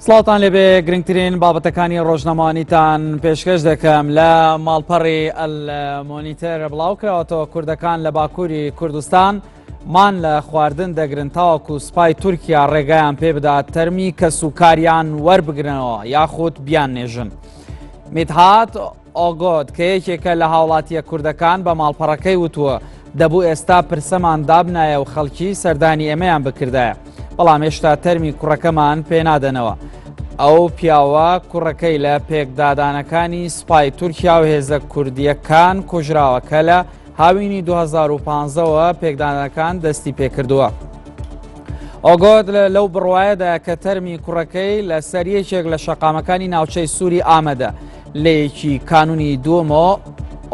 سڵاوتان لێبێ گرنگترین بابەتەکانی ڕۆژنامەوانیتان پێشکەش دەکەم لە ماڵپەڕی ئەلمۆنیتەر بڵاوکراوەتەوە کوردەکان لە باکووری کوردستان مان لە خواردن دەگرن تاوەکو سوپای تورکیا ڕێگایان پێ بدات تەرمی کەس و کاریان وەربگرنەوە یاخود بیان نێژن. میتهات ئۆگۆت کە یەکێکە لە هاوڵاتییە کوردەکان بە ماڵپەڕەکەی وتووە، دەبوو ئێستا پرسەمان دابنایە و خەڵکی سەردانی ئێمەیان بکردایە، بەڵام هێشتا تەرمی کوڕەکەمان پێنادەنەوە. ئەو پیاوە کوڕەکەی لە پێکدادانەکانی سوپای تورکیا و هێزە کوردییەکان کوژراوە کە لە هاوینی 2015 وە پێکدانەکان دەستی پێکردووە. ئۆگۆت لەو بڕوایەدا کە تەرمی کوڕەکەی لەسەر یەکێک لە شەقامەکانی ناوچەی سووری ئامەدە لە یەکی کانونی دووەمەوە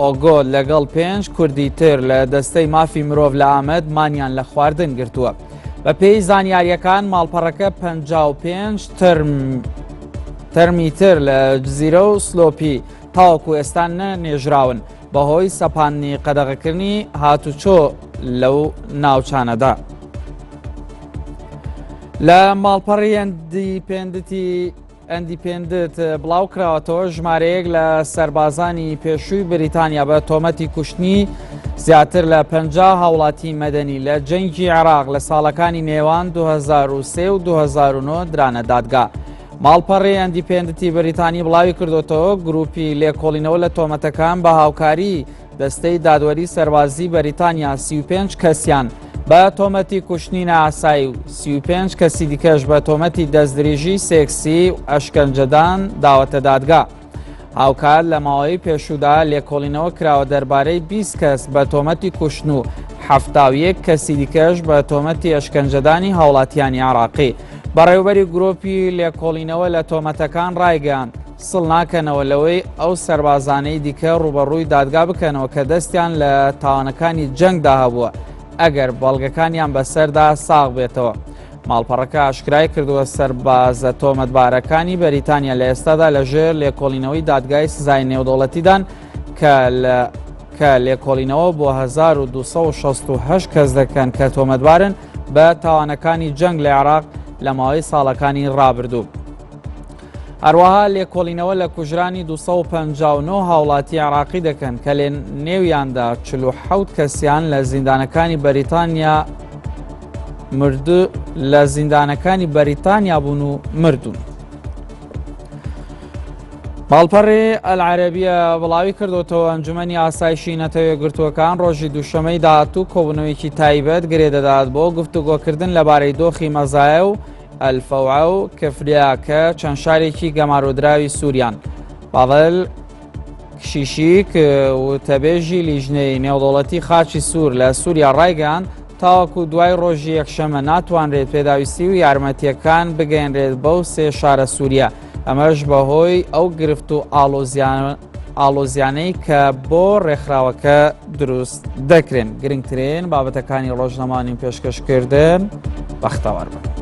ئۆگۆت لەگەڵ پێنج کوردی تر لە دەستەی مافی مرۆڤ لە ئامەد مانیان لە خواردن گرتووە. بە پێی زانیاریەکان ماڵپەڕەکە 55 تەرم تەرمی تر لە جزیرە و سلۆپی تاوەکو ئێستا نەنێژراون بەهۆی سەپاندنی قەدەغەکردنی هاتوچۆ لەو ناوچانەدا. لە ماڵپەڕی ئەندیپێندتی ئەندیپێندت بڵاو کراوەتەوە ژمارەیەک لە سەربازانی پێشووی بریتانیا بە تۆمەتی کوشتنی زیاتر لە 50 هاوڵاتی مەدەنی لە جەنگی عێراق لە ساڵەکانی نێوان 2003 و 2009 درانە دادگا. ماڵپەڕی ئەندیپێندتی بەریتانی بڵاوی کردوتەوە گروپی لێکۆڵینەوە لە تۆمەتەکان بە هاوکاری دەستەی دادوەری سەربازی بەریتانیا 35 کەسیان بە تۆمەتی کوشتنی نائاسایی و 35 کەسی دیکەش بە تۆمەتی دەستدرێژی سێکسی و ئەشکەنجەدان داوەتە دادگا. هاوکات لە ماوەی پێشوودا لێکۆڵینەوە کراوە دەربارەی 20 کەس بە تۆمەتی کوشتن و 71 کەسی دیکەش بە تۆمەتی ئەشکەنجەدانی هاوڵاتیانی عراقی. بەڕێوبەری گرۆپی لێکۆڵینەوە لە تۆمەتەکان ڕایگەیاند، سڵ ناکەنەوە لەوەی ئەو سەربازانەی دیکە ڕووبەڕووی دادگا بکەنەوە کە دەستیان لە تاوانەکانی جەنگدا هەبووە ئەگەر بەڵگەکانیان بەسەردا ساغ بێتەوە. ماڵپەڕەکە ئاشکرای کردووە سەربازە تۆمەتبارەکانی بەریتانیا لە ئێستادا لەژێر لێکۆڵینەوەی دادگای سزای نێودەوڵەتیدان کە لە کە لێکۆڵینەوە بۆ 1268 کەس دەکەن کە تۆمەتبارن بە تاوانەکانی جەنگ لە عێراق لە ماوەی ساڵەکانی ڕابردوو. هەروەها لێکۆڵینەوە لە کوژرانی 259 هاوڵاتی عێراقی دەکەن کە لێ نێویاندا 47 کەسیان لە زیندانەکانی بەریتانیا مردو لە زیندانەکانی بەریتانیا بوون و مردوون. ماڵپەڕی ئەلعەرەبیە بڵاوی کردوتەوە ئەنجومەنی ئاسایشی نەتەوە یەکگرتووەکان ڕۆژی دووشەمەی داهاتوو کۆبوونەوەیەکی تایبەت گرێ دەدات بۆ گفتوگۆکردن لەبارەی دۆخی مەزایە و ئەلفەوعە و کفریا کە چەند شارێکی گەمارۆدراوی سووریان. پاڤل کشیشیک وتەبێژی لیژنەی نێودەوڵەتی خاچی سوور لە سووریا ڕایگەیاند تاوەکو دوای ڕۆژی یەکشەمە ناتوانرێت پێداویستی و یارمەتیەکان بگەیەنرێت بەو سێ شارە سووریە ئەمەش بەهۆی ئەو گرفت و ئاڵۆزیانەی کە بۆ ڕێکخراوەکە دروست دەکرێن گرنگترین بابەتەکانی ڕۆژنامەوانیم پێشکەشکردن بەختەوەر بن.